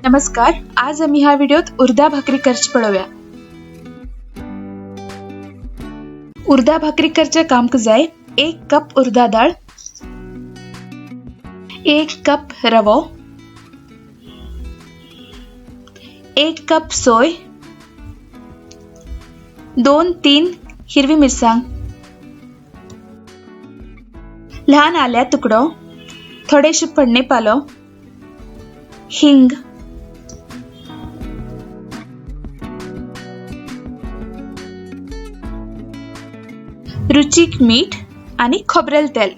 नमस्कार, आज आम्ही ह्या व्हिडिओत उर्दा भाकरी करची पळोवया। उर्दा भाकरी करचे काम जाय 1 कप उर्दा डाळ, 1 कप रवो, 1 कप सोय, 2-3 हिरवी मिरसांग, लहान आल्या तुकडो, थोडेसे फडणे पालो, हिंग, रुचीक मीठ आणि खोबरेल तेल।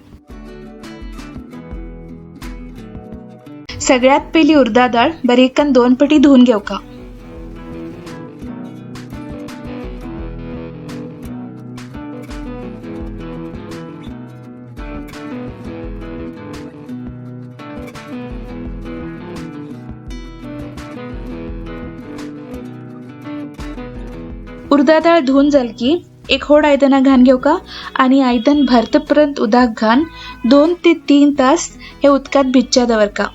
सगळ्यात पहिली उर्दा डाळ बरेकन 2 पटी धुवून घेऊ का। उर्दा डाळ धुवून झाली की एक होड आयदना घाण घेऊ का आणि आयदन भरतपर्यंत उदक घाण 2 ते 3 तास हे उदकात भिजच्या दवर का।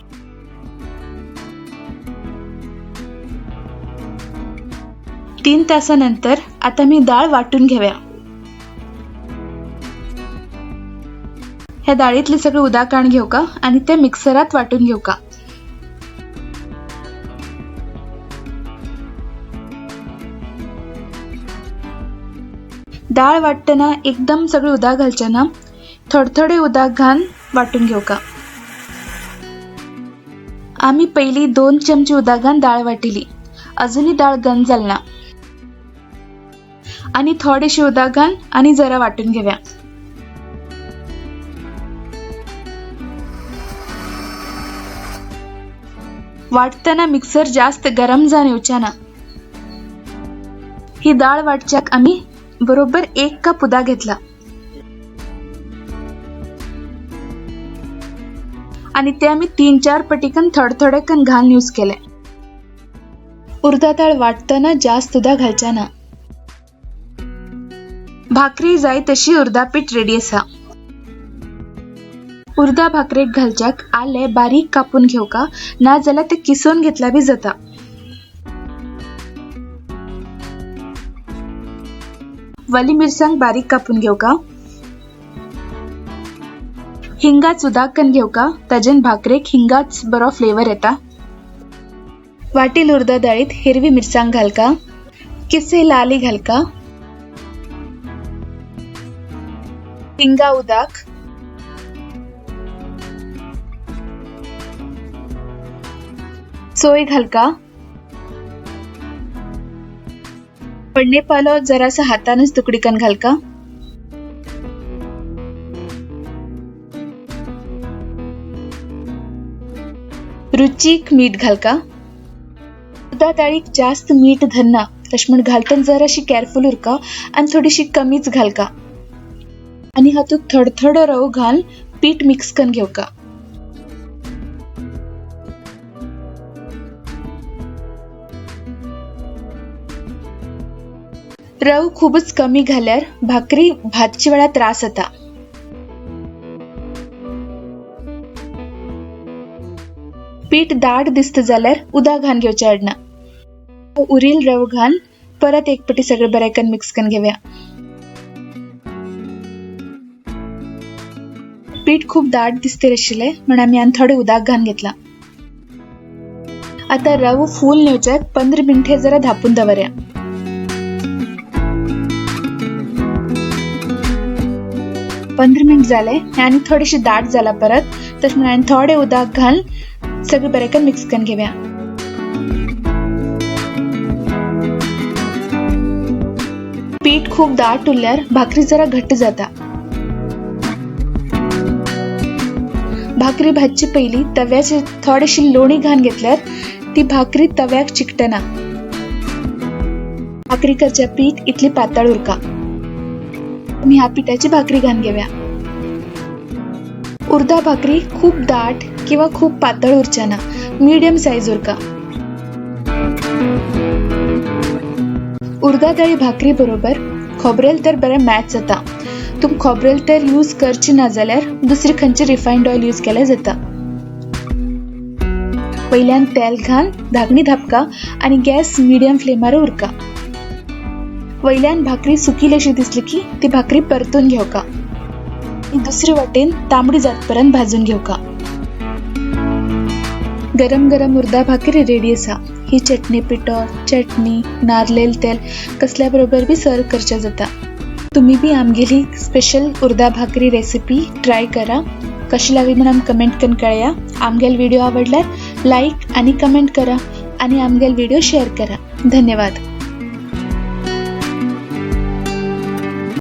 तीन तासानंतर आता मी डाळ वाटून घेऊया। ह्या डाळीतले सगळे उदक काढून घेऊ का आणि ते मिक्सरात वाटून घेऊ का। डाळ वाटताना एकदम सगळे उदक घालचे ना, थोडे थोडे उदक घालून वाटून घेऊ का। आम्ही पहिली 2 चमचे उदक घालून डाळ वाटिली, अजूनही डाळ गंज झाली ना, आणि थोडेसे उदक घालून आणि जरा वाटून घेऊया। वाटताना मिक्सर जास्त गरम जाऊन येवचा ना। ही डाळ वाटच्याक आम्ही बरोबर 1 कप उदक घेतला आणि ते आम्ही 3-4 पटीकन थोडे थोडे कन घालून यूज केले। उर्दा डाळ वाटताना जास्त उदक घालचा ना। भाकरी जाय तशी उर्दा पीठ रेडी असा। उर्दा भाकरेक घालच्याक आले बारीक कापून घेऊ का, ना जाल्यार ते किसून घेतला बी जाता। वली मिरसांग बारीक कापून घेऊ का, हिंगाच उदक कन घेऊ का, ताजेन भाकरेक हिंगाच बरो फ्लेवर येता। वाटील उर्दा डाळीत हिरवी मिरसांग घालका, किसलेली आली घालका, हिंगा उदक, सोय घालका, फडणे पालो जरासा हातानच तुकडी कन घालका, रुचीक मीठ घालका। उर्दा डाळीक जास्त मीठ धरना, तशें म्हण घालतना जराशी केअरफुल उरका आनी थोडीशी कमीच घालका आनी हातूंत थोडो थोडो रव घाल पीठ मिक्स करून घेवका। रव खूपच कमी घाल्यार भाकरी भाजचे वेळार त्रास जाता। पीठ दाट दिसता जाल्यार उदक घालून घेवचें पडना। उरिल रव घालून परत एक पटी सगळें बरें करून मिक्स करून घेवया। पीठ खूप दाट दिसता आशिल्लें म्हण आमी आनी थोडें उदक घालून घेतलां। आतां रव फूल नेवच्याक 15 मिनटां जरा धांपून दवरया। 15 मिनट झाले आनी थोडेशे दाट जाला परत, तशें म्हणून हांवें थोडे उदक घालून सगळें बरें करून मिक्स करून घेवया। पीठ खूप दाट उरल्यार भाकरी जरा घट्ट जाता। भाकरी भाजचे पयलीं तव्याचेर थोडीशी लोणी घालून घेतल्यार ती भाकरी तव्याक चिकटना। भाकरी करचें पीठ इतली पातळ उरका। आमी ह्या पिठाची भाकरी घालून घेवया। उर्दा भाकरी खूप दाट किंवा खूप पातळ उरच्या ना, मीडियम सायज उरका। उर्दा दाळी भाकरी बरोबर खोबरेल तर बरें मॅच जाता। तुम खोबरेल तेल यूज करची ना जाल्यार दुसरी खंयची रिफायंड ऑयल यूज केल्यार जाता। वयल्यान तेल घालून धाकणी धापका आनी गॅस मिडियम फ्लेमार उरका. वयल्यान भाकरी सुकील अशी दिसली की ती भाकरी परतून घेवका आनी दुसरे वाटेन तांबडी जातपर्यंत भाजून घेवका. गरम गरम उर्दा भाकरी रेडी आसा. ही चटणी पिठो, चटणी, नारलेल तेल कसल्या बरोबर बी सर्व करच्या जाता. तुम्ही बी आमगेली स्पेशल उर्दा भाकरी रेसिपी ट्राय करा. कशी लागली म्हण आमकां कमेंट करून कळया. आमगेल व्हिडिओ आवडल्यार लायक आनी कमेंट करा आनी आमगेल व्हिडिओ शेअर करा. धन्यवाद.